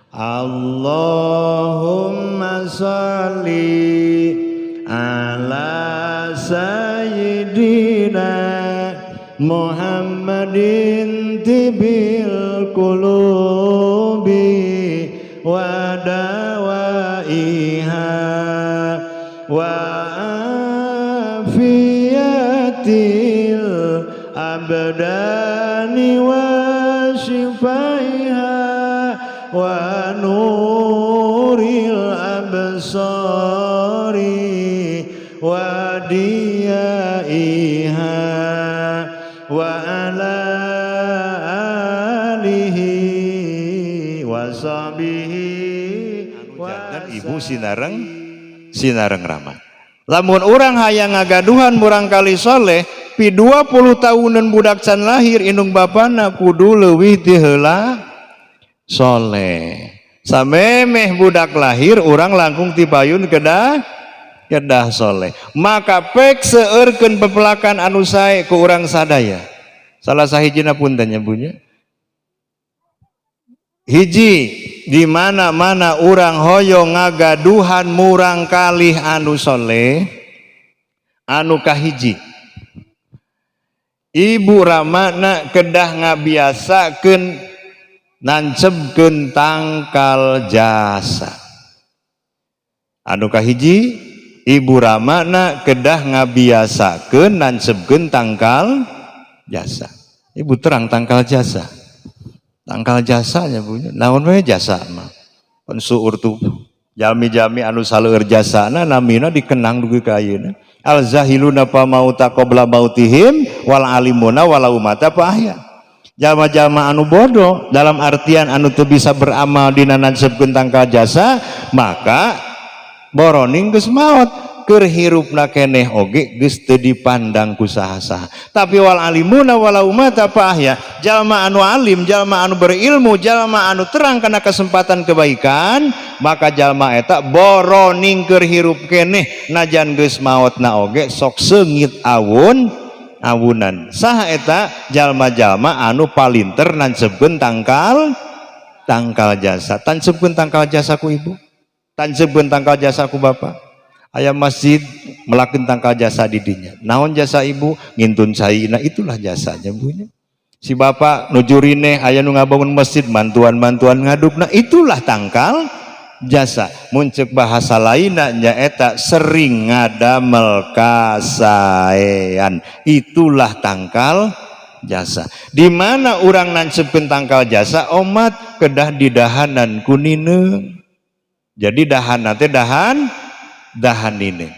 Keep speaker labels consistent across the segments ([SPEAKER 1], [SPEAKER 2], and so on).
[SPEAKER 1] Allahumma sholli ala sayyidina Muhammadin tibil qulubi wa dawaiha wa afiyatil abdani wa shifaiha wa nuril absari wa diyaiha wa ala alihi wa sahbihi.
[SPEAKER 2] Janten ibu sinareng sinareng rama. Lamun urang hayang ngagaduhan murangkalih soleh, pi 20 tahunan budak can lahir, indung bapana kudu leuwih ti heula soleh. Samemeh budak lahir, urang langkung tipayun kedah kedah soleh. Maka pek seueurkeun pepelakan anu sae ku urang sadaya. Salah sahijina, punten nya, Bu, nya, hiji, di mana-mana urang hoyong ngagaduhan murangkalih anu soleh, anu kahiji, ibu ramana kedah ngabiasakeun nancebkeun tangkal jasa. Anu kahiji, ibu ramana kedah ngabiasakeun nancebkeun tangkal jasa. Ibu terang tangkal jasa? Tangkal jasanya, Bu, naon we jasa mah pan seueur tuh jalmi-jalmi anu saleueur jasana, namina dikenang dugi ka ayeuna. Al zahiluna fa mauta qabla mautihim wal alimuna walau mata fa ahya. Jalma-jalma anu bodoh, dalam artian anu teu bisa beramal dina nancebkeun tangkal jasa, maka boroning geus maot, keur hirupna keneh oge geus teu dipandang ku saha-saha. Tapi wal alimuna walau mata fa ahya, jalma anu alim, jalma anu berilmu, jalma anu terang kana kesempatan kebaikan, maka jalma eta boroning keur hirup keneh, najan geus maotna oge sok seungit awun awunan. Saha eta? Jalma-jalma anu palinter nancebkeun tangkal tangkal jasa. Tancebkeun tangkal jasa ku ibu, tancebkeun tangkal jasa ku bapak. Aya masjid, melakukan tangkal jasa di dinya. Naon jasa ibu? Ngintun caina, itulah jasanya, Bu, nya. Si bapak nuju rineh, aya nu ngabangun masjid, mantuan-mantuan ngaduk. Nah, itulah tangkal jasa. Mun ceuk bahasa lainna nyaeta sering ngadamel kasaean, itulah tangkal jasa. Di mana urang nancebkeun tangkal jasa? Omat kedah didahanan ku nineung. Jadi dahan teh dahan dahan nineung.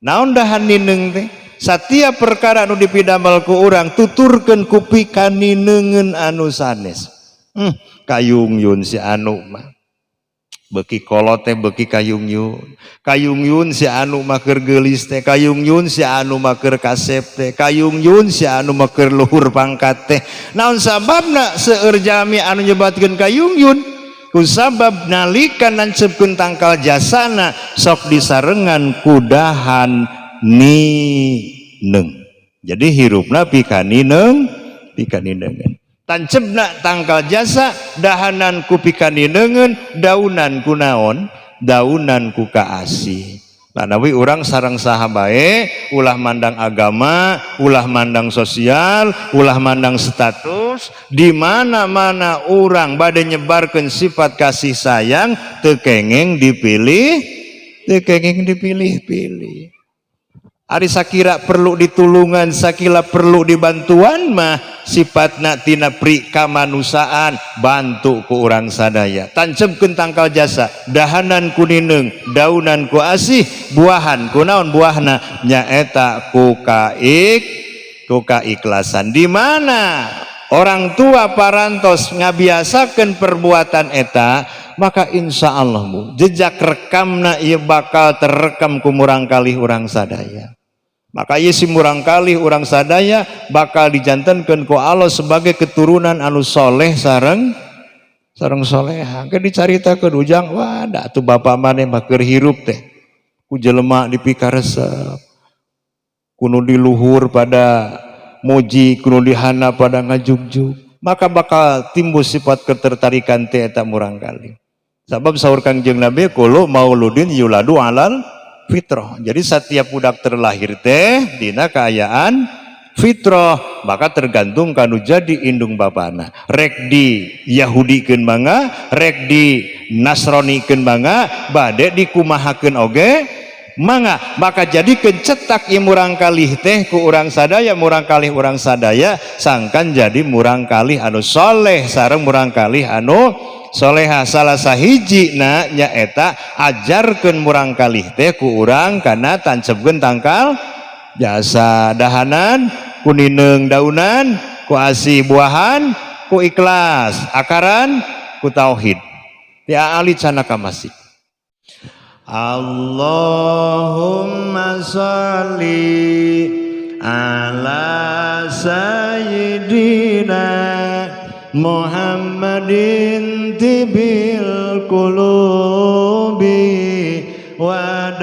[SPEAKER 2] Naon dahan nineung teh? Setiap perkara anu dipidamel ku urang, tuturkeun ku pikanineungeun anu sanes. Kayungyun si anu mah, beki kolot teh beki kayungyun. Kayungyun si anu mah keur geulis teh, kayungyun si anu mah keur kasep teh, kayungyun si anu mah keur luhur pangkat teh. Naon sababna seueur jalmi anu nyebatkeun kayungyun? Ku sabab nalika nancebkeun tangkal jasana sok disarengan ku dahan nineung. Jadi hirupna pikanineung, pikanineungeun. Tancebna tangkal jasa, dahanan ku pikanineungeun, daunan ku naon? Daunan ku kaasih. Manawi urang sareng saha bae, ulah mandang agama, ulah mandang sosial, ulah mandang status. Di mana-mana urang bade nyebarkeun sifat kasih sayang, teu kengeng dipilih, teu kengeng dipilih-pilih. Ari sakira perlu ditulungan, sakila perlu dibantuan mah, sifatna tina pri kamanusiaan, bantu ku urang sadaya. Tancebkeun tangkal jasa, dahanan ku nineung, daunan ku asih, buahan ku naon? Buahna nyaeta ku kaik ku kaikhlasan. Di mana orang tua parantos ngabiasakeun perbuatan eta, maka insya Allah, Bu, jejak rekamna ieu bakal terekam ku murangkalih urang sadaya. Maka ieu si murangkalih urang sadaya bakal dijantenkeun ku Allah sebagai keturunan anu soleh sareng sareng soleha. Ke dicaritakeun ujang, wah, da atuh bapak maneh mah keur hirup teh ku jelema dipikaresep, ku nu di luhur pada muji, ku nu dihana pada ngajugjug. Maka bakal timbul sifat ketertarikan teh eta murangkalih. Sabab saur Kangjeng Nabi, kullu mauludin yuladu alal fitrah. Jadi setiap budak terlahir teh dina kaayaan fitrah, maka tergantung kanu jadi indung bapana. Rek di Yahudikeun mangga, rek di Nasronikeun mangga, bade dikumahakeun oge mangga. Maka jadikeun cetak ieu murangkalih teh ku urang sadaya, murangkalih urang sadaya sangkan jadi murangkalih anu soleh sareng murangkalih anu soleha. Salah sahiji na nyaeta ajarkeun murangkalih teh ku urang kana tancebkeun tangkal jasa, dahanan ku nineung daunan, ku asih buahan, ku ikhlas, akaran ku tauhid. Ti alit sana ka masjid.
[SPEAKER 1] Allahumma salli ala sayyidina Muhammadin tibil qulubi wa